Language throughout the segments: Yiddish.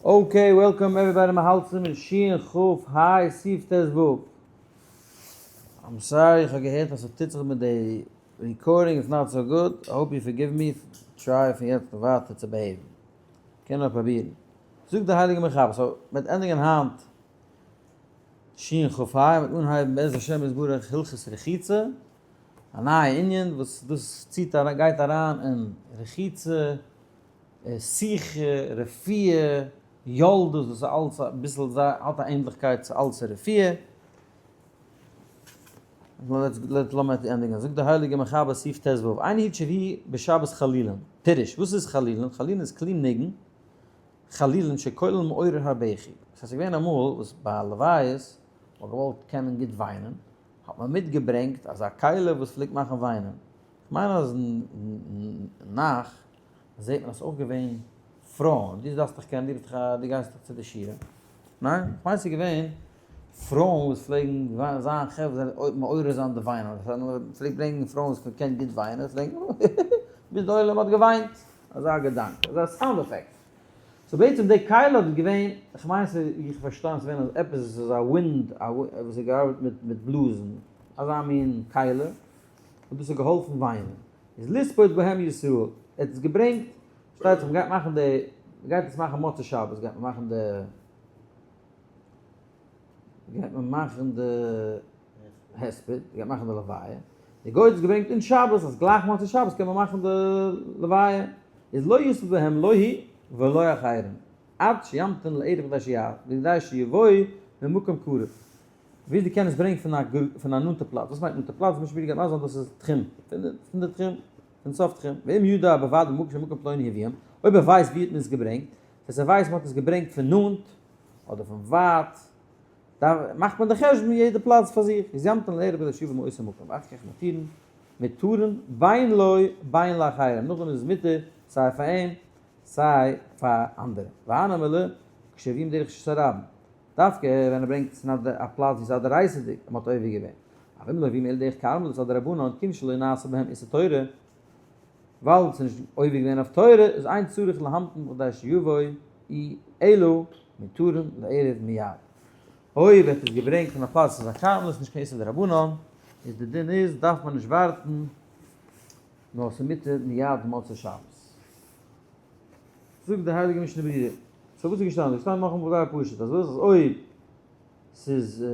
Okay, welcome everybody, מ'האלט צום אין שין כ היי סעיף ט ו. I'm sorry, איך האב געהערט אז ס'טוט זיך מיט די recording, it's not so good, I hope you forgive me, try פון יעצט און ווייטער צו behave ן. קען נאר פראבירן. זאגט די הייליגע מחבר, so מ'וועט ענדיגן היינט שין כ היי, מ'וועט אנהייבן בעז השם יתברך הלכות רחיצה, א נייע ענין וואס דאס ציט אריין גייט אריין אין רחיצה, שיחה, רפואה, יולדות, דאס איז אלס אביסל זיי האט א ענדליכקייט צו אלס רפואה. לאמיר ענדיגן, זאגט דער הייליגער מחבר סעיף ט ו, אין היט שהביא בשבת חלילין, פירוש, וואס איז חלילין? חלילין איז כלי ניגון, חלילין שכולל מעורר הבכי, דאס הייסט ס'איז געווען אמאל וואס ביי לוויות מ'האט געוואלט קענען גוט וויינען, האט מען מיטגעברענגט אזא כלי וואס פלעגט מאכן וויינען, כ'מיין אז אין נך זעט מען אז ס'איז אויך געווען פרויען, דו דארפסט דאך קענען, דו ביסט דאך א, דו גייסט דאך צו די שיעור, ניין? כ'מיין ס'איז געווען פרויען וואס פלעגן זיין חברה מעורר זיין די וויינען, מ'פלעגט ברענגען פרויען וואס קען גוט וויינען, פלעגן ביז די עולם האט געוויינט, אזא געדאנק, אזא sound effect. So בעצם די כלי האט געווען, כ'מיין ס'איז ווי איך פארשטיי ס'איז געווען אז עפעס איז אזא wind וואס האט געארבעט מיט מיט בלאזן, אזא מין כלי, וואס דאס האט געהאלפן וויינען. איז לספוד בהם ישראל, ער האט עס געברענגט, שטייט זיך מ'גייט מאכן די, מ'גייט עס מאכן מוצאי שבת גייט מען מאכן די, גייט מען מאכן די הספד, גייט מאכן די לוויה, די גוי האט עס געברענגט אין שבת, אז גלייך מוצאי שבת קען מען מאכן די לוויה, איז לא יספוד בהם לא הוא ולא אחרים, עד שימתין לערב כדי שיבואו ממקום קרוב. ווי דו קענסט ברענגן פון א פון א נאנטע פלאץ, וואס מיינט נאנטע פלאץ? משביע גייט מסביר זיין דאס איז תחום, פון די תחום, פון סוף תחום, ואם ידע בוודאי במקום שמקום פלוני הביאם, אויב ער ווייסט ווי האט מען עס געברענגט, דאס הייסט ער ווייסט מען האט עס געברענגט פון נאנט, אדער פון ווייט, דארף מאכט מען די חשבון יעדע פלאץ פאר זיך, איז ימתין לערב כדי שיבא מאותו מקום, ואחר כך מתירין, מותרין, בין לו בין לאחרים, נאכדעם איז עס מותר סיי פאר אים סיי פאר אנדערע, והני מילי כשהביאם דרך רשות הרבים. דווקא ווען ער ברענגט עס אין א פלאץ ווי ס'איז א דאורייתא'דיג און מ'האט עובר געווען. אבל אם לא הביאם אלא דרך כרמלית אדער דרבנן כיון שלא נעשה בהם איסור תורה, ווייל ס'איז נישט עובר געווען אויף תורה, איז אין צריך להמתין בכדי שיבוא אי אלא מותרין לערב מיד. אויב ער האט עס געברענגט פון א פלאץ וואס איז א כרמלית נישט קיין איסור דרבנן, איז די דין איז דארף מען נישט ווארטן נאר ס'איז מותר מיד מוצאי שבת. זאגט די הייליגע משנה ברורה, so וואס איז געשטאנען? איז געשטאנען נאכאמאל זייער פשוט, אז וואס אז אויב ס'איז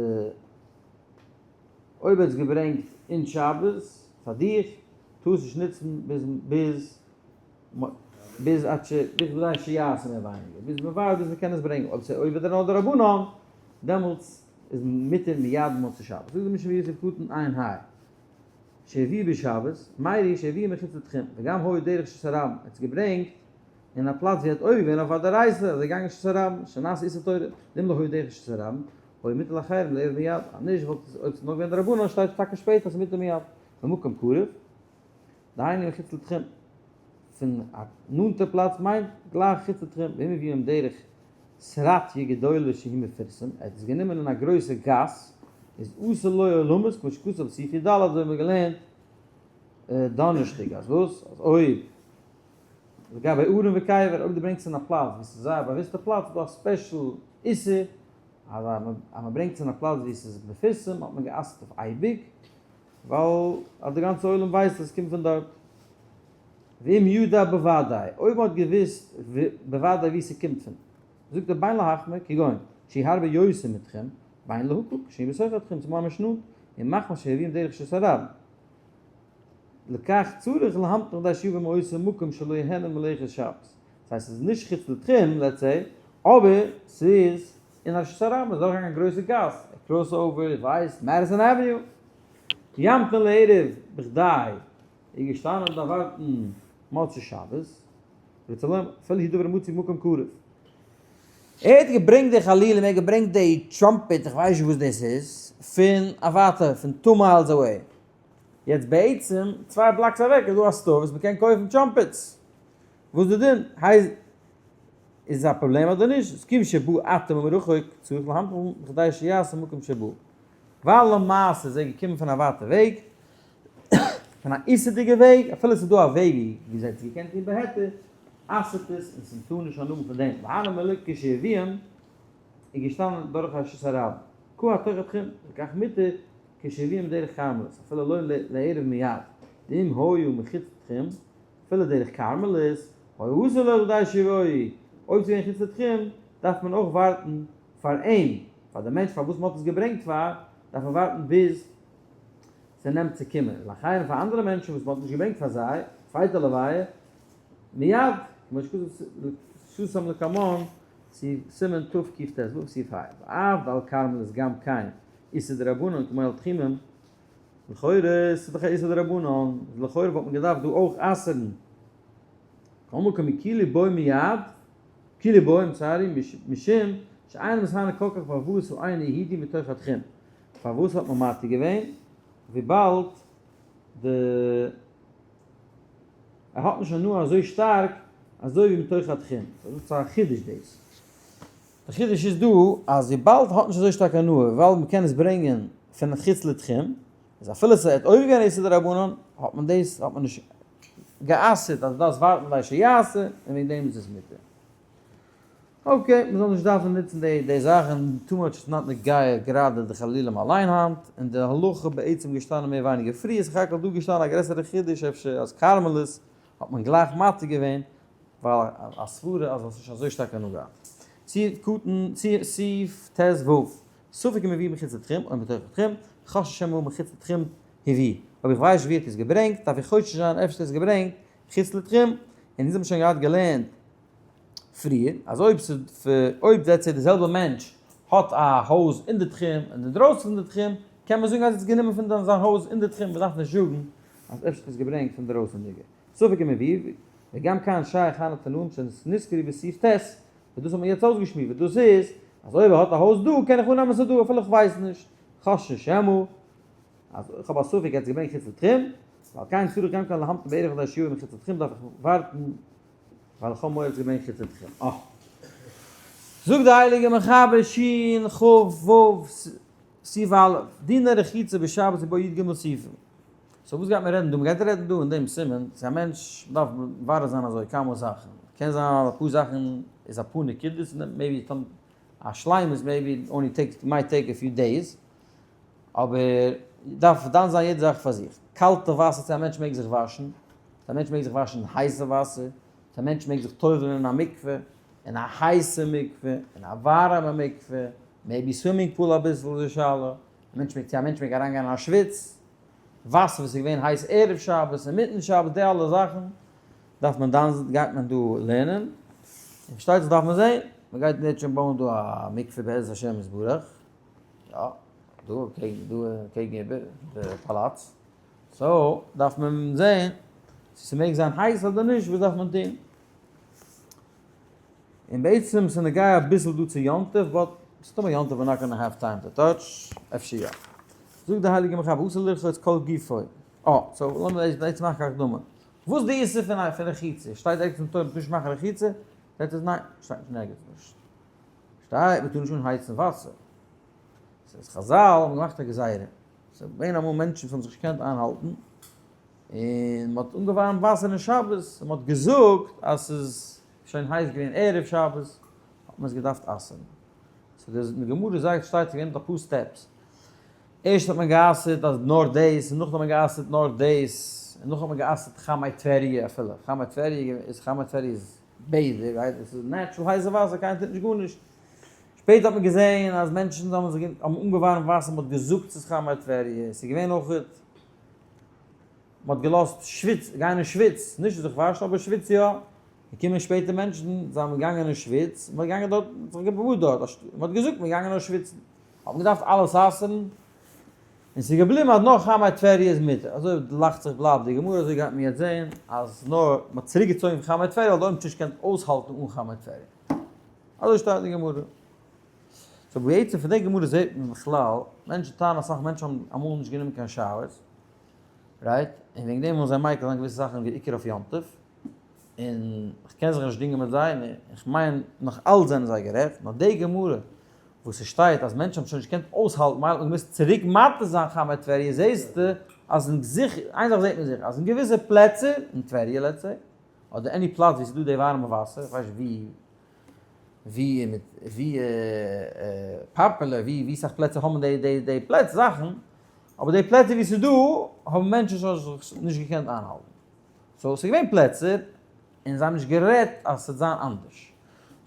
אויב ער האט עס געברענגט אין שבת פאר דיך, טארסט נישט נוצן ביז ביז ביז עד ש ביז כדי שיעשה מער ווייניגער, ביז מ'ווארט ביז מ'קען עס ברענגען, אויב ס'איז עובר דערנאך דרבנן, דעמאלטס איז מותר מיד מוצאי שבת. זאגט די משנה ברורה סעיף קטן עיין ה. שהביאו בשבת, מיירי שהביאו מחוץ לתחום, וגם היה דרך רשות הרבים, ער האט עס געברענגט אין א פלאץ ווי ער האט עובר געווען אויף א דאורייתא, אז ער איז געגאנגען רשות הרבים, שנעשה איסור תורה, ואם לא היה דרך רשות הרבים, היה מותר לאחרים לערב מיד, אז נישט וואלט עס, אויב עס איז נאר געווען דרבנן שטייט טאקע שפעטער אז עס איז מותר מיד, במקום קרוב, דהיינו מחוץ לתחום, פון א נאנטע פלאץ מיינט גלייך חוץ לתחום, ואם הביאום דרך סרטיא גדולה שהיא מפורסם, ער האט עס גענומען אין א גרויסע גאס, איז אסור לו עולמית כמו שכתוב בסעיף י ד, אזוי האבן מיר געלערנט דאנערשטאג, אז וואס? אז אויב לגבי ארון וקבר, אויב דו ברענגסט אין א פלאץ וואו ס'איז זייער באוויסטע פלאץ, איז דא א special איסור, אז אז מען ברענגט עס אין א פלאץ וואו ס'איז מפורסם האט מען גע'אסר'ט אויף אייביג, ווייל אז די גאנצע עולם ווייסט אז עס קומט פון דארט. ואם ידע בוודאי, אויב מ'האט געוואוסט בוודאי וואו ס'קומט פון, זאגט ער בין להחמיר, כגון שהיא הרבה יותר מתחום, בין להקל, כשהיא בתוך התחום, ס'איז ממש נאנט, און מחמת שהביאום דרך רשות הרבים. לכך צריך להמתין כדי שיבא מאותו מקום שלא יהנה מלאכת שבת. דאס הייסט ס'איז נישט חוץ לתחום, let's say, אבער ס'איז אין רשות הרבים, ס'איז דורכגעגאנגען א גרויסע גאס, א cross over, איך ווייס, Madison Avenue. ימתין לערב בכדי איז געשטאנען און דארף ווארטן מוצאי שבת, רוצה לומר, אפילו הוא דבר מצוי במקום קרוב. ער האט געברענגט די חלילים, ער האט געברענגט די trumpet, איך ווייס נישט וואס דאס איז, פון א ווייטע, פון two miles away. יעצט בעצם, צוויי blocks אוועק איז דא א store וואס מ'קען קויפן trumpets. וואס איז די דין? הייסט, איז עס א פראבלעם אדער נישט? איז כיוון שבא עתה ממרחוק, צריך להמתין בכדי שיעשה מקום שבא. ווייל למעשה איז ער געקומען פון א ווייטע וועג, פון א איסור'דיגע וועג, אפילו ס'איז דא א וועג ווי זיי האט עס געקענט טון בהיתר, אסר'ט עס און ס'טאר נישט הנאה האבן פון דעם. והני מילי כשהביאום איז געשטאנען דורך רשות הרבים. קא התוך התחום, לכך מותר כשהביאום דרך כרמלית, אפילו לא לערב מיד, דאם היו מחוץ לתחום, אפילו דרך כרמלית, היה אסור לו כדי שיבואו, אויב ס'איז געווען חוץ לתחום, דארף מען אויך ווארטן פאר אים, פאר די מענטש פאר וואס מ'האט עס געברענגט פאר, דארף מען ווארטן ביז ס'נעמט צו קומען, ולאחרים פאר אנדערע מענטשן וואס מ'האט נישט געברענגט פאר זיי, צווייטע לוויה, מיד, כמו שכתוב סותם לקמן, סימן תקט"ו סעיף ה, ואף דעל כרמלית גם כן איסור דרבנן כמו על תחומים, לכאורה ס'איז דאך א איסור דרבנן, לכאורה וואלט מען געדארפט דא אויך אסר'ן, כל מקום הקילו בו מיד, הקילו בו, I'm sorry, משום שאין מתהנה כל כך בהבאת האינו יהודי מתוך התחום. פארוואס האט מען מתיר געווען? וויבאלד די ער האט נישט הנאה אזוי שטארק אזוי ווי מתוך התחום. ס'איז א חידוש דאס. די חידוש איז דא אז וויבאלד האט נישט אזוי שטארק הנאה וויבאלד מ'קען עס ברענגען פון חוץ לתחום, איז אפילו ס'האט עובר געווען איסור דרבנן האט מען דאס האט מען נישט גע'אסר'ט אז דארפסט ווארטן ביי שיעשה און וועגן דעם איז עס מותר. okay, מ'זאל נישט דארפן נוצן די די זאכן too much איז not נוגע גראדע די חלילים אליין היינט, און די הלכה בעצם געשטאנען מער ווייניגער פריער, סך הכל דא געשטאנען א גרעסערע חידוש אפשר אז כרמלית האט מען גלייך מתיר געווען ווייל א סברה אז האסט נישט אזוי שטארק הנאה געהאט. סעיף קטן סעיף ט"ו, ספק אם הביא מחוץ לתחום או מתוך התחום, חושש שמא מחוץ לתחום הביא, אויב איך ווייס נישט ווי ער האט עס געברענגט דארף איך חושש זיין אפשר האט ער עס געברענגט חוץ לתחום, און אונז האבן שוין געהאט געלערנט פריער אז אויב ס'איז אויב let's say די זעלבע מענטש האט א הויז אין די תחום און אינדרויסן פון די תחום קען מען זאגן אז ער האט עס גענומען פון זיין הויז אין די תחום מ'דארף נישט זאגן אז אפשר האט ער עס געברענגט פון דרויסענדיגע ספק אם הביא וגם כאן שייך הני תנאים שנזכרו בסעיף ט' וואס דאס האט מען יעצט אויסגעשמועסט וואס דאס איז אז אויב ער האט א הויז דא קען איך אננעמען ס'איז דא אפילו איך ווייס נישט חוששין שמא אז איך האב א ספק ער האט עס געברענגט חוץ לתחום ועל כן צריך גם כאן להמתין בערך כדי שיבא מחוץ לתחום דארף איך ווארטן ווייל איך האב מורא צו ברענגען חוץ לתחום. אה. זאגט די הייליגע מחבר שכ"ו סעיף א', דיני רחיצה בשבת ובו י"ג סעיפים. so וואס גייט מען רעדן דא? מען גייט רעדן דא אין דעם סימן צו א מענטש דארף מברר זיין אזוי כמה זאכן. קען זיין אז אפאר זאכן איז אפאר נקודות און maybe א שלימות maybe only take might take a few days. אבער דארף דן זיין יעדע זאך פאר זיך. קאלטע וואסער צו א מענטש מעג זיך וואשן, צו א מענטש מעג זיך וואשן אין הייסע וואסער, צו א מענטש מעג זיך טובל'ן אין א מקווה, אין א הייסע מקווה, אין א ווארעמע מקווה, maybe swimming pool אביסל איז די שאלה, א מענטש מעג, צו א מענטש מעג אריינגיין אין א שוויץ, וואסער וואס איז געווען הייס ערב שבת, אינמיטן שבת, די אלע זאכן דארף מען דן זיין, גייט מען דא לערנען, און פארשטייט זיך דארף מען זען, מען גייט בעצם בויען דא א מקווה בעזרת השם יתברך. יא, דא קעגן דא קעגן איבער די פאלאץ, so דארף מען זעהן צו ס'מעג זיין הייס אדער נישט, וואס דארף מען טון? און בעצם ס'נוגע אביסל דא צו יום טוב, but מסתמא יום טוב we're not gonna have time to touch, אפשר יא. זאגט די הייליגע מחבר אסור לרחוץ כל גופו. אה, so לאמיר בעצם מאכן א הקדמה. וואס די איסור פון רחיצה? שטייט ערגעץ אין תורה מ'טאר נישט מאכן רחיצה? שטייט עס? ניין, שטייט נישט אין ערגעץ נישט. שטייט מ'טאר נישט אנהייצן וואסער. ס'איז חזל האבן געמאכט א גזירה. ס'איז געווען אמאל מענטשן וואס האבן זיך נישט געקענט איינהאלטן, און מ'האט אנגעווארעמט וואסער אין שבת, און מ'האט געזאגט אז ס'איז שוין הייס געווען ערב שבת, האט מען עס געדארפט אסר'ן. so די גמרא זאגט שטייט ס'איז געווען אפאר steps. ערשט האט מען גע'אסר'ט אז נאר דאס, און נאכדעם האט מען גע'אסר'ט נאר דאס, און נאכדעם האט מען גע'אסר'ט חמי טבריה אפילו. חמי טבריה איז חמי טבריה איז בעדער, right? עס איז natural הייסע וואסער, קיינער טוט נישט גארנישט. שפעטער האט מען געזען אז מענטשן האבן זיך האבן אנגעווארעמט וואסער, מען האט געזאגט ס'איז חמי טבריה, עס איז געווען אויך, מען האט געלאזט שוויץ, גיין אין שוויץ, נישט זיך וואשן אבער שוויץ יא. געקומען שפעטער מענטשן, זיי האבן געגאנגען אין שוויץ, מען האט געגאנגען דארט, זיך געבאדט דארט, מען האט געזאגט מען איז געגאנגען נאר שוויצן. האט מען געדארפט אלעס אסר'ן, און ס'איז געבליבן אז נאר חמי טבריה איז מותר, אזוי לאכט זיך בלייבט די גמרא, אזוי גייט מען יעצט זעהן אז נאר מ'האט צוריק געצויגן פון חמי טבריה ווייל די עולם האט נישט געקענט אויסהאלטן אן חמי טבריה, אזוי שטייט אין די גמרא. so בעצם פון די גמרא זעהט מען בכלל, מענטשן טענה'ן אסאך מענטשן האבן אמאל נישט גענומען קיין showers, right? און וועגן דעם ווילן זיי מיקל זיין געוויסע זאכן ווי עיקר אויף יום טוב, און כ'קען זיך נישט דינגען מיט זיי, און כ'מיין נאך אלץ זענען זיי גערעכט, נאר די גמרא וואס עס שטייט אז מענטשן האבן שוין נישט געקענט אויסהאלטן מילא האט מען געמוזט צוריק מתיר זיין חמי טבריה, זעסטו אז אין זיך, איין זאך זעט מען זיכער, אז אין געוויסע פלעצער, אין טבריה let's say. אדער any פלאץ ווי ס'איז דא די ווארעמע וואסער, איך ווייס נישט ווי ווי מיט ווי popular ווי ווי סאך פלעצער האבן די די די פלעץ זאכן, אבער די פלעצער ווי ס'איז דא האבן מענטשן שוין זיך נישט געקענט איינהאלטן. so ס'איז געווען פלעצער און זיי האבן נישט גערעדט אז ס'וועט זיין אנדערש.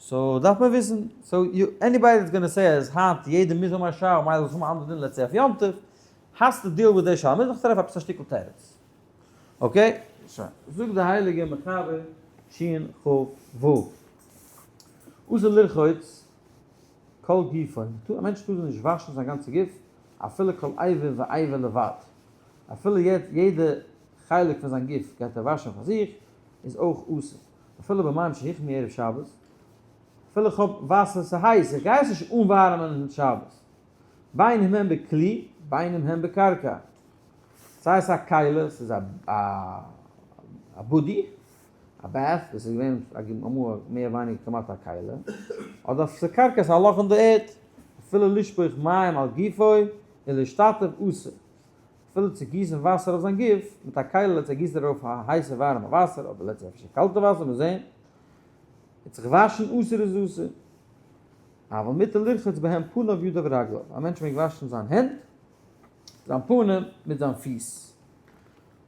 so דארף מען וויסן, so anybody that's gonna say אז היינט יעדער מוז האבן א shower מילא זאל עס האבן א אנדערע דין let's say אויף יום טוב, has to deal with די שאלה, מוז דאך טרעפן עפעס א שטיקל תירוץ. okay? שוין. זאגט די הייליגע מחבר שין כ ו. אסור לרחוץ כל גופו, א מענטש טאר זיך נישט וואשן זיין גאנצע גוף, אפילו כל אבר ואבר לבד, אפילו יעדע חלק פון זיין גוף גייט ער וואשן פאר זיך, איז אויך אסור, אפילו במים שהוחמו ערב שבת, אפילו איך האב וואסער ס'איז הייס, איך גיי עס נישט אנווארעמען אין שבת, בין אם הם בכלי, בין אם הם בקרקע, סיי עס איז א כלי, ס'איז א א body, א bath, דאס איז געווען אמאל מער ווייניגער כמעט א כלי, אדער ס'איז קרקע, ס'איז א לאך אין די ערד, אפילו לשפוך מים על גופו ולהשתטף אסור, אפילו צו גיסן וואסער אויף זיין גוף, מיט א כלי let's say גיסט ער ארויף א הייסע ווארעמע וואסער, אדער let's say אפשר קאלטע וואסער, מיר זעהן, מיט זיך וואשן אסור איז אסור, אבל מותר לרחוץ בהם פניו ידיו ורגליו, א מענטש מעג וואשן זיין הענט, זיין פנים מיט זיין פיס.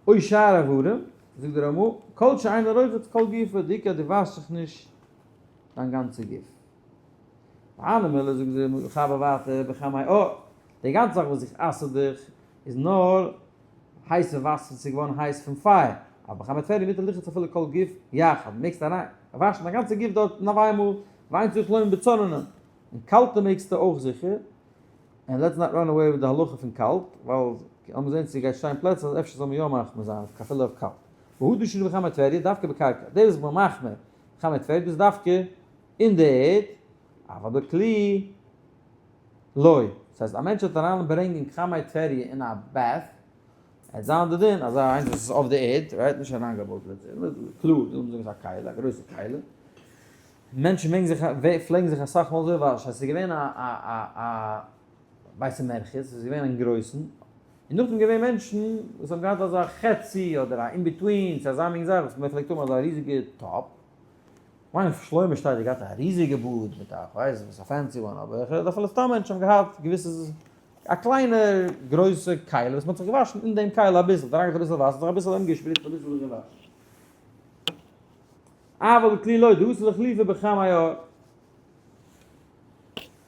או שאר איברים, זאגט דער רמא, כל שאינו רוחץ כל גופו, די עיקר דו וואשט זיך נישט דיין גאנצע גוף. והני מילי זאגט דער מחבר ווייטער בחמי אור, די גאנצע זאך וואס איך אסר דיך איז נאר הייסע וואסער ס'איז געווארן הייס פון פייער, אבל בחמי טבריה מותר לרחוץ אפילו כל גוף יחד, מעגסט אריין וואשן דיין גאנצע גוף דארט אויף איינמאל, ואין צריך לומר בצוננין, און קאלטע מעגסטו אויך זיכער, און let's not run away מיט די הלכה פון קאלט, ווייל לאמיר זען צו ס'גייט שטיין פלעצער אז אפשר זאל מען יא מחמיר זיין אפילו אויף קאלט. והא דשני בחמי טבריה דווקא בקרקע, דאס וואס מ'איז מחמיר בחמי טבריה דאס דווקא אין די ערד, אבל בכלי לא. דאס הייסט א מענטש וועט אריין ברענגען חמי טבריה אין א bath, עט זיין די דין אזא איינס וואס איז אויף די ערד, right, נישט אריינגעבויט קלאר, לאמיר זאגן ס'איז א כלי, א גרויסע כלי, מענטשן מעגן זיך, פלעגן זיך אסאך מאל אזוי וואשן, עס איז געווען א א א א בית המרחץ, עס איז געווען אין גרויסן, און נאכדעם געווען מענטשן וואס האבן געהאט אזא חצי אדער א in between, צו אזא מין זאך וואס מען פלעגט האבן אזא ריזיגע טאפ, כ'מיין אויף שלמה שטייט ער געהאט א ריזיגע באד מיט א כ'ווייס וואס א fancy one, אבער איך רעד אפילו סתם מענטשן האבן געהאט געוויסע א קליינע גרויסע כלי וואס מען האט זיך געוואשן אין דעם כלי אביסל, אריינגעלייגט אביסל וואסער, זיך אביסל ארומגעשפריצט אביסל זיך געוואשן. אבל בכלי לא דאתי לאיחלופי בחמי אור.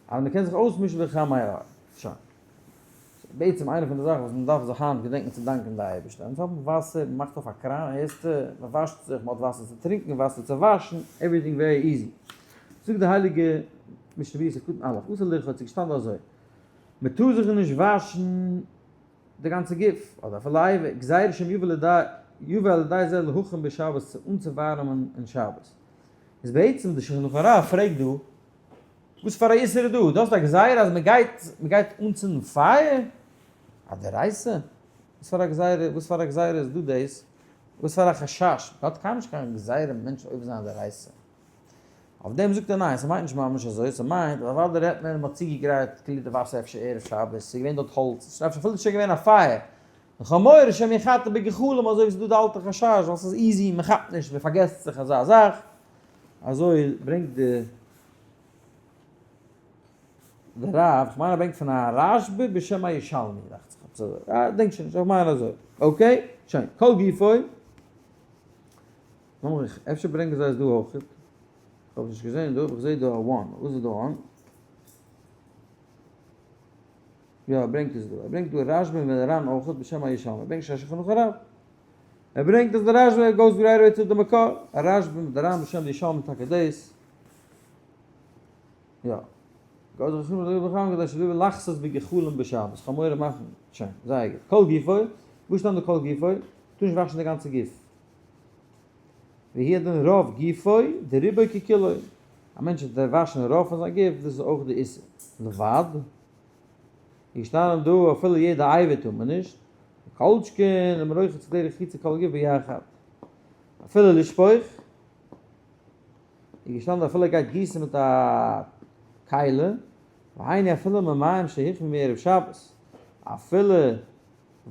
אז מען קען זיך אויסמישן בחמי אור. שוין. בעצם איינע פון די זאכן וואס מען דארף זיך היינט געדענקן צו דאנקען די אייבערשטער. אונז האבן וואסער, מען מאכט אויף א קראן, הערסטו, מען וואשט זיך, מען האט וואסער צו טרינקען, וואסער צו וואשן, everything very easy. זאגט די הייליגע משנה ברורה סעיף קטן א', אסור לרחוץ, ס'איז געשטאנען אזוי, מען טאר זיך נישט וואשן די גאנצע גוף, אדער אפילו אבר, גזירה שמא יבא לידי יבא על ידי זה להחים בשבת צו אנצואווארעמען אין שבת. איז בעצם די שולחן הרב פרעגט דא, וואס פאר א איסור איז דא? דו האסט א גזירה אז מען גייט מען גייט אנצינדן פייער? א דאורייתא? וואס פאר א גזירה וואס פאר א גזירה איז דא דאס? וואס פאר א חשש? מען האט קיינמאל נישט קיין גזירה מענטשן עובר זיין א דאורייתא. אויף דעם זאגט ער ניין, ס'מיינט נישט ממש אזוי, ס'מיינט אז אוודאי רעדט מען, מ'האט צוגעגרייט כאילו די וואסער אפשר ערב שבת, ס'איז געווען דארט האלץ, ס'איז אפשר אפילו שוין געווען א פייער, און כ'האב מורא שמא יחתה בגחלים אזוי ווי ס'איז דא די אלטע חשש, ווייל ס'איז easy, מ'כאפט נישט, מ'פארגעסט זיך אזא זאך, אזוי ברענגט די די רב, כ'מיין ער ברענגט פון א רשב"א בשם הירושלמי דאכט זיך עפעס אזוי, כ'דענק שוין נישט, איך מיין אזוי, okay, שוין, כל גופו. לאמיך, אפשר ברענגען זיי עס דא אויך, איך האב עס נישט געזען דא, אבער איך זעה דא א one, וואס איז דא one? יא ער ברענגט עס דא, ער ברענגט דא רשב"א און ר"ן אויך בשם הירושלמי, ער ברענגט נישט א שולחן ערוך הרב, ער ברענגט אז די רשב"א goes right away to די מקור, א רשב"א מיט די ר"ן בשם די ירושלמי טאקע דאס, יא. גאט זאל רחמים עליו ורחמים כדי שלא יבוא לחסות בגחלים בשבת, כ'האב מורא מאכן, שוין, זייער גוט, כל גופו, וואו שטאנט די כל גופו? טאר נישט וואשן די גאנצע גוף. והוא הדין רוב גופו דרובו ככולו, א מענטש וועט וואשן רוב פון זיין גוף, דאס איז אויך די איסור. לבד, איז געשטאנען דא אפילו יעדע אבר טאר מען נישט, כל שכן אם רוחץ כדי רחיצה כל הגוף ביחד, אפילו לשפוך, איז געשטאנען אפילו ער גייט גיסן מיט א כלי, והיינו אפילו ממים שהוחמו מערב שבת, אפילו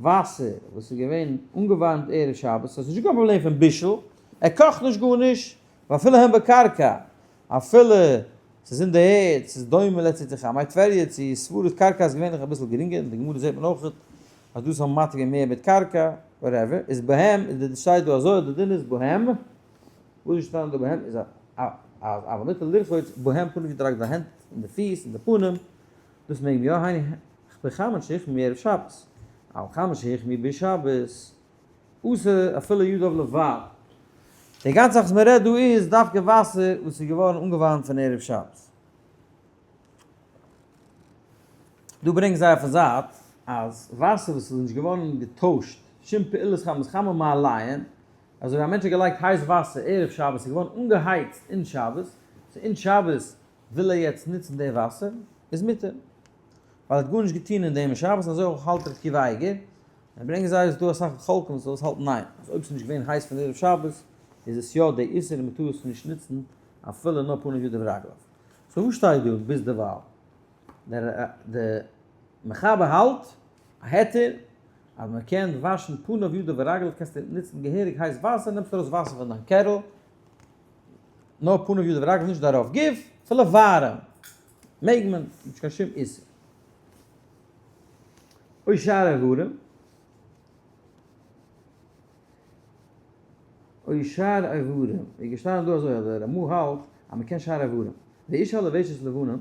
וואסער וואס איז געווען אנגעווארעמט ערב שבת, ס'איז נישט קיין פראבלעם פון בישול, ער קאכט נישט גארנישט, ואפילו הן בקרקע, אפילו ס'איז אין די ערד, ס'איז דומה לצאת חמי טבריה, צו סברות קרקע איז געווענליך אביסל גרינגער, אין די גמרא זעט מען אויך אז דאס האבן מתיר געווען מער מיט קרקע, whatever, איז בהם, איז די שטייט דא אזוי, די דין איז בהם, וואס איז געשטאנען דא בהם, איז א אז אבל מותר לרחוץ בהם פנים ווי די הענט און די פיס און די פנים, דאס מעג מען יא, היינו בחמין שהוחמו מערב שבת, אבל חמין שהוחמו בשבת, אסור אפילו ידיו לבד. די גאנצע זאך וואס מען רעדט דא איז דווקא וואסער וואס איז געווארן אנגעווארעמט פון ערב שבת. דא ברענגט זיי אויפן זייט אז וואסער וואס איז נישט געווארן געטוישט שום פעולת חמין חמה מעליהן, אזוי ווי א מענטש האט געלייגט הייס וואסער ערב שבת איז געווארן אנגעהייצט אין שבת, so אין שבת וויל ער יעצט נוצן די וואסער, איז מותר. ווייל ער האט גארנישט געטון אין דעם אין שבת און אזוי אויך האלט ר' עקיבא אייגער, און ברענגען זיי אז ס'דא אסאך חולקים וואס האלטן ניין, אז אויב ס'איז נישט געווען הייס פון ערב שבת איז עס יא די איסור און מ'טאר עס נישט נוצן אפילו נאר פניו ידיו ורגליו. so וואס שטייט דא ביז דערווייל? דער די מחבר האלט א היתר אז מ'קען וואשן פניו ידיו ורגליו קענסטו נוצן געהעריג הייס וואסער נעמסט ארויס וואסער פון דיין קערל נאר פניו ידיו ורגליו נישט דערויף גוף אפילו ווארעם מעג מען נישט קיין שום איסור. או שאר איברים, או שאר איברים, איז געשטאנען דא אזוי אז דער רמא האלט אז מען קען שאר איברים, ואישה הלובשת לבנה,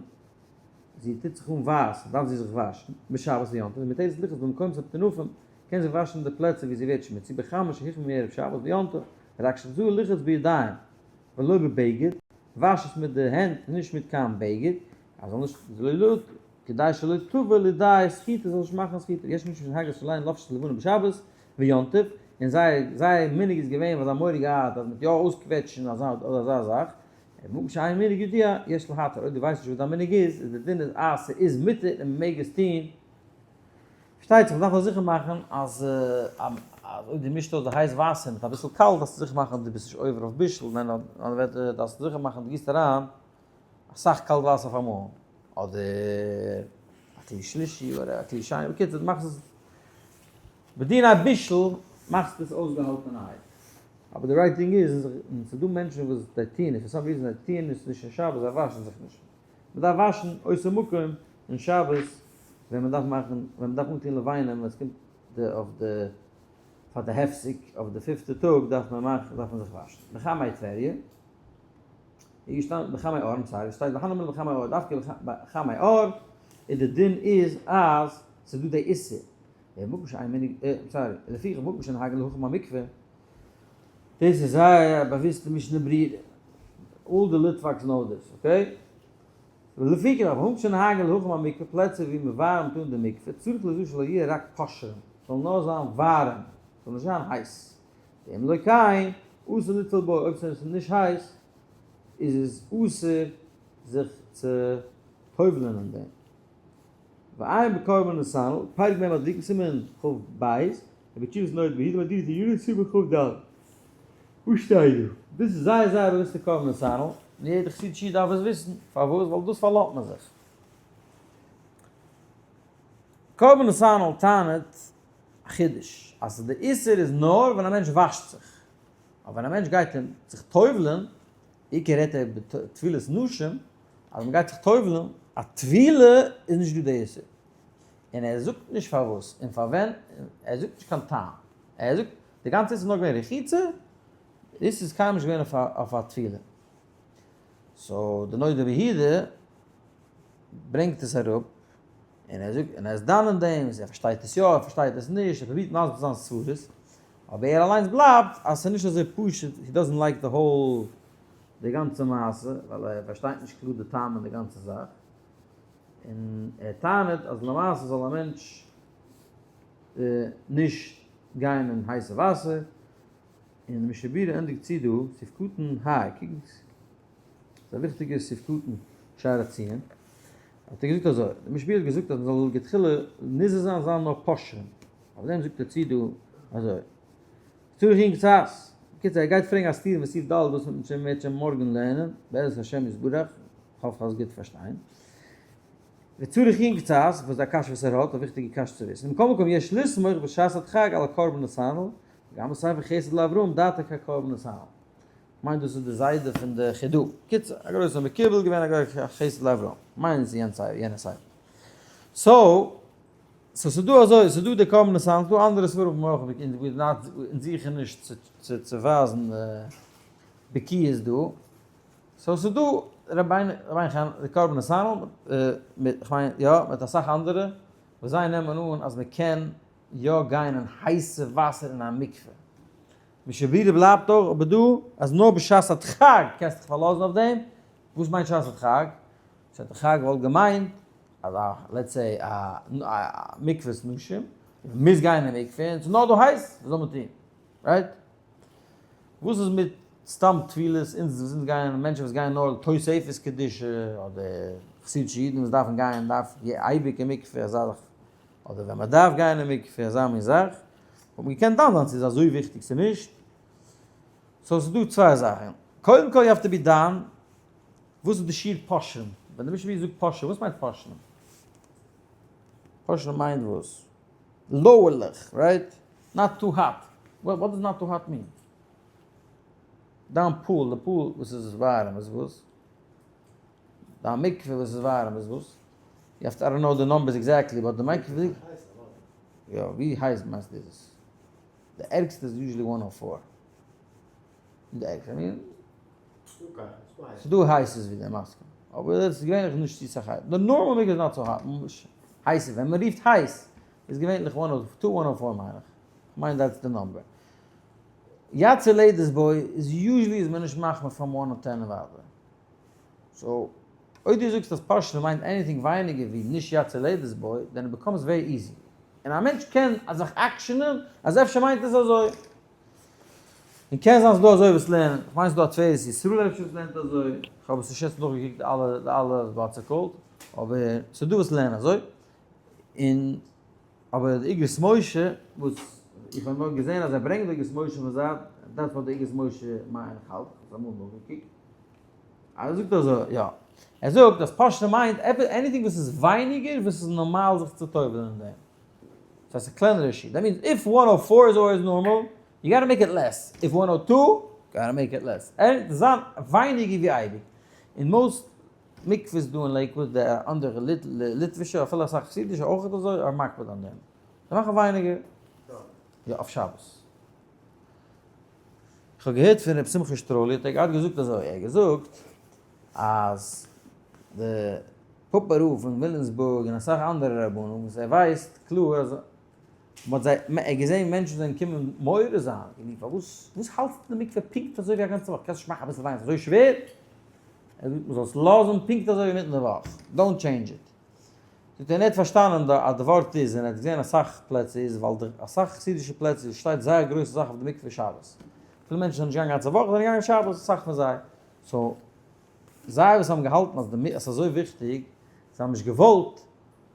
זי טוט זיך אן ווייס, דארף זי זיך וואשן, בשבת ויום טוב, ומותרת לרחוץ במקומות הטינופים, קען זי וואשן די פלעצער ווי זי ווערט שמוציג, בחמין שהוחמו מערב שבת ויום טוב, רק שתזהר לרחוץ בידיים, ולא בבגד, וואש עס מיט די הענט נישט מיט קיין בגד, אז זאל נישט, כדי שלא תבא לידי סחיטה זאל נישט מאכן סחיטה, יש משום שנהגו שלהן לובשת לבנה בשבת ויום טוב, און זייער זייער מנהג איז געווען ווייל זיי האבן מורא געהאט אז מ'וועט יא אויסקוועטשן אזא אדער אזא זאך, ומקום שאין מנהג ידוע יש להתיר, אויב דו ווייסט נישט וואס דיין מנהג איז, איז די דין איז אז ס'איז מותר און מ'מעג עס טון, פארשטייט זיך מ'דארף נאר זיכער מאכן אז אז אויב דו מישט אויס די הייס וואסער מיט אביסל קאלט דארפסטו זיכער מאכן אז דו ביסט נישט עובר אויף בישול, ניין אדער דארפסטו זיכער מאכן אז דו גיסט אריין אסאך קאלט וואסער אויף אמאל, אדער א כלי שלישי אדער א כלי שני, בקיצור דו מאכסט עס בדיני בישול מאכסטו עס אויסגעהאלטענערהייט, אבער די right thing איז, און ס'איז דא מענטשן וואס זיי טוען עס, for some reason זיי טוען עס נישט אין שבת, זיי וואשן זיך נישט, מען דארף וואשן אותו מקום אין שבת ווען מען דארף מאכן, ווען מען דארף אנטון לבנים ווען עס קומט די אויף די פאר די הפסק אויף די פיפטע טאג דארף מען מאכן דארף מען זיך וואשן, בחמי טבריה. איז געשטאנען בחמי אור, sorry, שטייט והני מילי בחמי עור, דווקא בחמי עור, און די דין איז אז ס'איז דא די איסור, ומקום שאין מנהג, sorry, לפיכך מקום שנוהגין להחים המקווה, דאס איז זייער א באוויסטע משנה ברורה, all the ליטוואקס know this, okay? ולפיכך מקום שנוהגין להחים המקווה, פלעצער ווי מ'ווארעמט אן די מקווה, צריך ליזהר שלא יהיה רק פושרים, ס'זאל נאר זיין ווארעם, ס'זאל נישט זיין הייס. ואם לא כן, אסור ליטול בו, אויב ס'איז נישט הייס, איז עס אסור זיך צו טובל'ען אין דעם. ועיין בקרבן נתנאל, פרק מ' מדליקין סימן כ"ב, ובתשובת נודע ביהודה מהדורת עיונין סימן כ"ד. וואס שטייט דא? דאס איז זייער זייער באוויסטע קרבן נתנאל, און יעדער חסידישע איד דארף עס וויסן, פארוואס? ווייל דאס פארלאזט מען זיך. קרבן נתנאל טענה'ט א חידוש אז די איסור איז נאר ווען א מענטש וואשט זיך, אבער ווען א מענטש גייט אין זיך טובל'ען, בעיקר רעדט ער בטבילת נשים, אז מען גייט זיך טובל'ען, א טבילה איז נישט דא די איסור, און ער זאגט נישט פארוואס און פארווען, ער זאגט נישט קיין טעם, ער זאגט די גאנצע איסור איז נאר געווען רחיצה, די איסור איז קיינמאל נישט געווען אויף א טבילה, so די נודע ביהודה ברענגט עס אראפ. און ער זאגט, און ער איז דן אין דעם, ער פארשטייט עס יא, ער פארשטייט עס נישט, ער פרובירט מסביר זיין סברות, אבער ער אליינס בלייבט אז ס'איז נישט אזוי פשוט, he doesn't like the whole, די גאנצע מעשה, ווייל ער פארשטייט נישט קלאר די טעם אין די גאנצע זאך, און ער טענה'ט אז למעשה זאל א מענטש נישט גיין אין הייסע וואסער, און די משנה ברורה ענדיגט צו דא, סעיף קטן ה, קוק ס'איז א וויכטיגע סעיף קטן שער הציון, האט ער געזאגט אזוי, דער משנה ברורה האט געזאגט אז מ'זאל לכתחילה נזהר זיין זיין נאר פושרים, אויף דעם זאגט ער צו דא אזוי, צריך עיון קצת, בקיצור ער גייט פרעגן א סתירה אין סעיף ד' וואס מ'וועט שוין אם ירצה השם מארגן לערנען, בעזרת השם יתברך, כ'האף כ'האב עס גוט פארשטיין. וצריך עיון קצת, וואס איז א קשיא וואס ער האט, א וויכטיגע קשיא צו וויסן, מכל מקום יש לסמוך בשעת הדחק על הקרבן נתנאל, וגם בספר חסד לאברהם דעתו כקרבן נתנאל. כ'מיין דאס איז די זיידע פון די חידא. קיצור, א גרויסער מקובל געווען א גרויסער חסד לאברהם. כ'מיין עס איז יענע ספר. so, so ס'איז דא אזוי, ס'איז דא די קרבן נתנאל, ס'איז דא אנדערע ספרים אויך, אונז זוכן נישט צו ווייזן בקיאות דא. so ס'איז דא רבינו חננאל, די קרבן נתנאל, מיט, כ'מיין יא, מיט אסאך אנדערע, וואס זיי נעמען אן אז מ'קען יא גיין אין הייסע וואסער אין א מקווה. משנה ברורה בלייבט אויך אבער דא אז נאר בשעת הדחק קענסטו דיך פארלאזן אויף דעם, וואס מיינט שעת הדחק? שעת הדחק וואלט געמיינט אז א let's say א מקוואות נשים, מען מוז גיין אין מקווה און ס'איז נאר דא הייס, וואס זאל מען טון? right? וואס איז מיט סתם טבילות, אונז וואס אונז גייען, מענטשן וואס גייען נאר תוספת קדושה, אדער חסידישע אידן וואס דארפן גיין דארף אייביג אין מקווה אזא זאך, אדער ווען מען דארף גיין אין מקווה אזא מין זאך, וואלט מען געקענט דן זיין צו איז אזוי וויכטיג צו נישט, so ס'איז דא צוויי זאכן, קודם כל you have to be דן, וואס איז די שיעור פושרים? ווען די משנה ברורה זאגט פושרים, וואס מיינט פושרים? פושרים מיינט וואס? לאוערליך, right? not too hot. what does not too hot mean? דיין pool, די pool וואס איז ווארעם איז וואס? דיין מקווה וואס איז ווארעם איז וואס? you have to, I don't know the numbers exactly, but די מקווה. יא, ווי הייס מיינסטו איז עס? די ערגסטע איז usually 104. די ערגסטע, I mean, ס'איז דא הייסערס ווי דעם מסכים, אבער עס איז געווענליך נישט צו סאך הייס. די normal מקווה איז not so hot, הייסער, ווען מען רופט הייס, איז געווענליך 102, 104 מיין איך. כ'מיין that's the number. יד צולדת בו איז usually איז מען נישט מחמיר פון 110 און ווייטער. so, אויב דו זאגסט אז פושרין מיינט anything ווייניגער ווי נישט יד צולדת בו, then it becomes very easy. און א מענטש קען זיך עקשנ'ען אז אפשר מיינט עס אזוי. און קען זיין ס'דא אזוי וואס לערנען, כ'מיין ס'דא א תפארת ישראל אפשר וואס לערנט אזוי, כ'האב עס נישט יעצט נאכגעקוקט אלע די אלע what's it called, אבער ס'דא וואס לערנען אזוי, און אבער די אגרות משה וואס איך האב נאר געזען אז ער ברענגט די אגרות משה פון זייט, that's what די אגרות משה מיין איך האלט, כ'האב עס אמאל נאכגעקוקט, אז ער זאגט אזוי, יא, ער זאגט אז פושרין מיינט עפעס anything וואס איז ווייניגער וואס איז נארמאל זיך צו טובל'ן אין דעם. ס'הייסט א קלענערע שיעור. that means if 104 is always normal, you gotta make it less. if 102, gotta make it less. זיין ווייניגער ווי אייביג. אין most מקוואות דא אין לעיקוואד, די אנדערע ליטווישע, אפילו אסאך חסידישע אויך אזוי, are מקפיד אן דעם. זיי מאכן ווייניגער. יא, אויף שבת. איך האב געהערט פון ר' שמחה שטראלי האט ער געהאט געזאגט אזוי, ער האט געזאגט אז די פאפא רב פון וויליאמסבורג און אסאך אנדערע רבנים וואס ער ווייסט קלאר אז מען האט זיי ער האט געזען מענטשן זענען קומען מעורר זיין און פארוואס וואס האלטסטו די מקווה פונקט אזוי ווי א גאנצע וואך קענסט נישט מאכן אביסל ווייניגער אזוי שווער? ער זאגט מען זאל עס לאזן פונקט אזוי ווי אינמיטן די וואך don't change it. זאגט ער און ער האט פארשטאנען אז די ווארט איז און ער האט געזען אסאך פלעצער איז ווייל די אסאך חסידישע פלעצער שטייט זייער גרויסע זאך אויף די מקווה שבת אפילו מענטשן זענען נישט געגאנגען גאנצע וואך זענען געגאנגען שבת אסאך פון זיי so זיי וואס האבן געהאלטן אז די עס איז אזוי וויכטיג, זיי האבן נישט געוואלט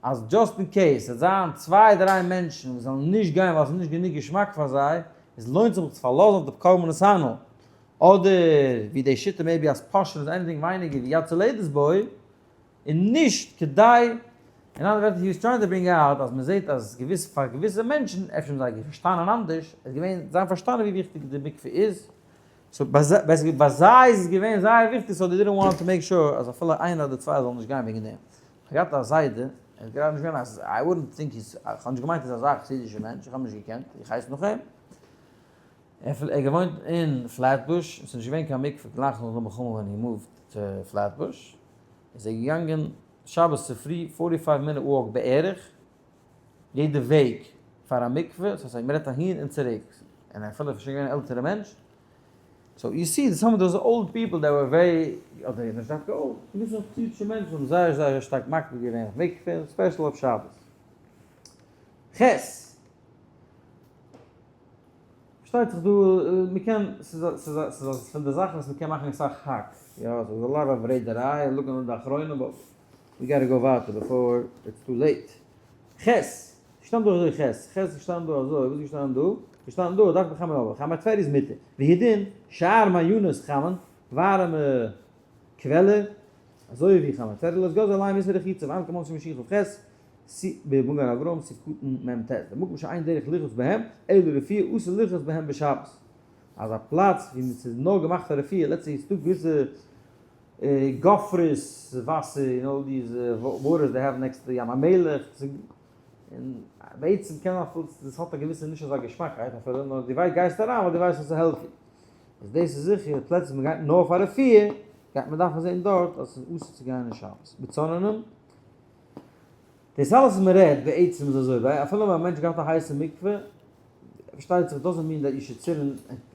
אז just in case עס וועט זיין צוויי דריי מענטשן וואס וועלן נישט גיין ווייל עס איז נישט גענוג געשמאק פאר זיי, עס לוינט זיך זיך צו פארלאזן אויף די קרבן נתנאל, אדער ווי די שיטה maybe אז פושרין איז anything ווייניגער ווי יד צולדת בו, און נישט כדי, אין אנדערע ווערטער he was trying to bring out אז מען זעט אז געוויס פאר געוויסע מענטשן, אפשר האבן זיי פארשטאנען אנדערש, עס איז געווען זיי האבן פארשטאנען ווי וויכטיג די מקווה איז, so basically ביי זיי איז עס געווען זייער וויכטיג so they didn't want to make sure אז אפילו איינער אדער צוויי זאלן נישט גיין וועגן דעם. איך האב געהאט א זיידע, ער איז גראדע נישט געווען א, I wouldn't think he's, איך האב נישט געמיינט ער איז אזא חסידישע מענטש, איך האב אים נישט געקענט, איך הייס נאך אים. ער האט געוואוינט אין פלעטבוש, עס איז נישט געווען קיין מקווה גלייך נאך די מלחמה ווען he moved to פלעטבוש, איז ער געגאנגען שבת צופרי forty five minute walk בערך, יעדע וועג פאר א מקווה, ס'הייסט אז מ'רעדט אהין און צוריק, און אפילו איז שוין געווען א עלטערע מענטש, so you see some of those old people that were very, אדער נישט דווקא old, געוויסע חסידישע מענטשן האבן זייער זייער שטארק מקפיד געווען אויף מקווה, special אויף שבת. ח. פארשטייט זיך דא, מ'קען, ס'איז א, ס'איז א, ס'איז א פון די זאכן וואס מ'קען מאכן אסאך האק, יא, ס'איז a lot of רעדעריי, look אין די אחרונים, but we gotta go ווייטער before it's too late. ח. געשטאנען דא אזוי ח. ח איז געשטאנען דא אזוי, וואס איז געשטאנען דא? געשטאנען דא, דארף בחמין אבער, חמי טבריה איז מותר. והידין, שאר מעיינות חמין, ווארעמע קוועלער, אזוי ווי חמי טבריה, לא יתגזר עליהם איסור רחיצה, ואין כמוהו משיח ח, סי' במגן אברהם, סעיף קטן מ ט, במקום שאין דרך לרחוץ בהם, אלא רפואה אסור לרחוץ בהם בשבת. אז א פלאץ ווי ס'איז נאר געמאכט פאר רפואה, let's say ס'דא געוויסע גופרית וואסער און all these waters they have next to ים המלח, און בעצם קען אפילו דאס האט א געוויסע נישט אזא געשמאקייט אפילו, נאר דו ווייסט גייסט אריין ווייל דו ווייסט אז ס'איז healthy. איז דאס איז זיכער פלעצער וואס מ'גייט נאר פאר רפואה, גייט מען דארפן זען דארט אז ס'איז אסור צו גיין אין שבת. בצוננים. דאס אלעס וואס מ'רעדט בעצם איז אזוי, ווייל אפילו ווען א מענטש גייט א הייסע מקווה, פארשטייט זיך doesn't mean that you should sit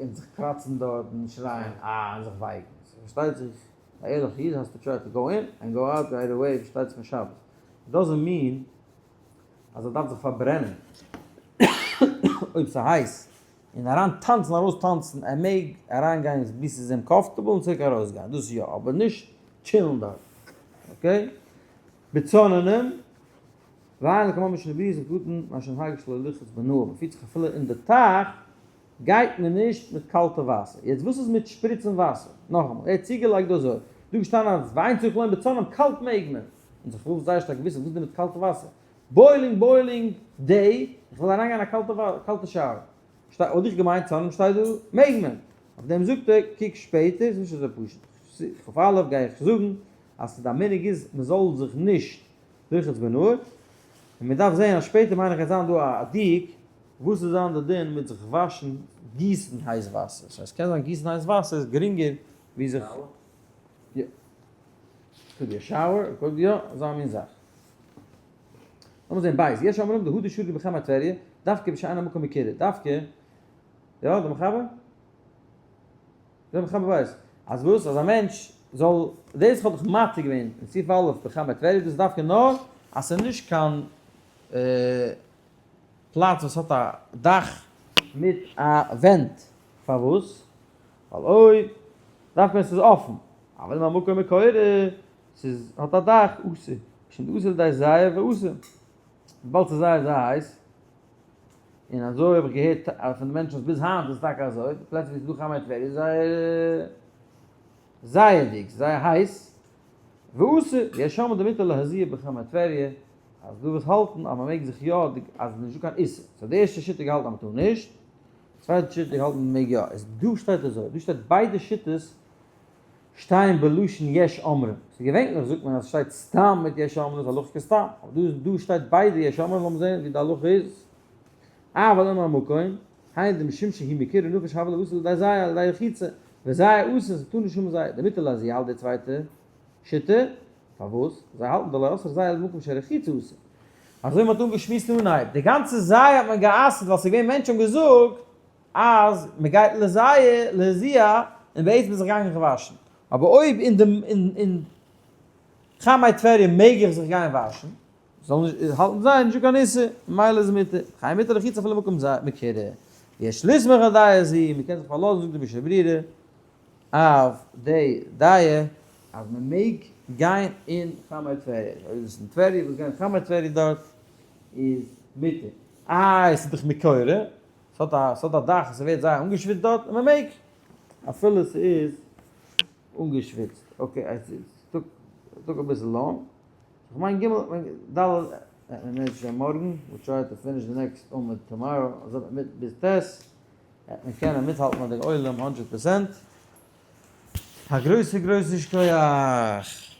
און זיך קראצן דארט און שרייען אה און זיך ווייקן. פארשטייט זיך א ערליכע איד has to try to go in and go out right away פארשטייט זיך אין שבת. doesn't mean אז ער דארף זיך פארברענען אויב ס'איז הייס און אריין טאנצן ארויס טאנצן, ער מעג אריין גיין ביז ס'איז אים comfortable און צוריק ארויס גיין, דאס יא, אבער נישט טשילן דארט, okay? בצוננים, ועיין לקמן משנה ברורה סעיף קטן, מה שנהג שלא לרחוץ בנהר, מען פירט זיך אפילו אין די טייך גייט מען נישט מיט קאלטע וואסער, יעצט וואס איז מיט שפריצן וואסער? נאכאמאל, ער האט צוגעלייגט דא אזוי, דא געשטאנען אז ואין צריך לומר בצונן קאלט מעג מען, און זיך וויל זייער שטארק וויסן וואס איז דא מיט קאלטע וואסער, boiling boiling day, איך וויל אריינגיין א קאלטע קאלטע shower, שטייט וואלט איך געמיינט צונן שטייט דא מעג מען, אויף דעם זאגט ער קוק שפעטער ס'איז נישט אזוי פשוט, כ"א גיי איך זאגן אז ס'איז א מנהג איז מ'זאל זיך נישט לרחוץ בנהר, און מ'דארף זעהן אז שפעטער מיין איך גייט זיין דא א דיוק וואס איז זיין די דין מיט זיך וואשן גיסן הייס וואסער, ס'הייסט קען זיין גיסן הייס וואסער איז גרינגער ווי זיך יא could be a shower, could be יא אזא מין זאך. לאמיר זעהן בית, יש אומרים דהא דשרי בחמי טבריה, דווקא בשאין המקום מקורה, דווקא, יא די מחבר? די מחבר ווייסט, אז וואס? אז א מענטש זאל, דאס האב איך מתיר געווען אין סעיף א' בחמי טבריה, דאס איז דווקא נאר אז ס'איז נישט קיין פלאץ וואס האט א דאך מיט א ווענט, פארוואס? ווייל אויב דווקא ווען ס'איז אפן, אבל אם המקום מקורה, ס'איז האט א דאך, אסור, משום דאתי לידי זיעה ואסור, וויבאלד ס'איז זייער זייער הייס, און אזוי האב איך געהערט פון די מענטשן אז ביז היינט איז טאקע אזוי, די פלעצער ווי ס'איז דא חמי טבריה איז זייער זייערדיג, זייער הייס, ואסור, יש אומרים דמותר להזיע בחמי טבריה, אז דא וואס האלטן אז מ'מעג זיך יא, אז נישט דא קיין איסור, so די ערשטע שיטה געהאלטן אז מ'טאר נישט, די צווייטע שיטה געהאלטן מ'מעג יא, איז דא שטייט אזוי, דא שטייט ביידע שיטות שטייען בלשון יש אומרים, ס'איז געווענליך זאגט מען אז ס'שטייט סתם מיט יש אומרים איז הלכה כסתם, אבער דא דא שטייט ביידע יש אומרים לאמיר זעהן ווי די הלכה איז, אבל אם המקום, היינו דמשום שהיא מקורה נפש הוה ליה אתי לידי זיעה על ידי רחיצה, וזיעה אסור ס'טאר נישט האבן זיעה, דמותר להזיע האלט די צווייטע שיטה, פארוואס? זיי האלטן דלא אסר זיעה אלא במקום שרחיצה אסור. אזוי מ'האט אנגעשמועסט אין אנהייב, די גאנצע זיעה האט מען גע'אסר'ט ווייל ס'איז געווען מענטשן האבן געזאגט אז מען גייט לזיע להזיע און בעצם איז זיך געגאנגען זיך וואשן, אבער אויב אין די אין חמי טבריה מעג איך זיך גיין וואשן, זאל נישט האלטן זיי נישט דא קיין איסור, ממילא איז מותר, חי מותר לרחיצה אפילו מקום זיי מקורה, יש לסמוך על דעה זו, מען קען זיך פארלאזן זאגט די משנה ברורה אויף די דעה אז מען מעג גיין אין חמי טבריה, אויב איז עס אין טבריה וואס גיין חמי טבריה דארט איז מותר, איי עס איז דאך מקורה, ס'האט א ס'האט א דאך און ס'ווערט זייער אנגעשוויצט דארט און מ'מעג אפילו ס'איז אנגעשוויצט. okay עס took took אביסל long. כ'מיין ג' ד' וועט מען מערצעשעם מארגן, we'll try to finish the next עמוד tomorrow, אזוי וועט מיט ביז ט' וועט מען קענען מיטהאלטן מיט די עולם הונדרעט פערסענט. א גרויסע גרויסע שכוח!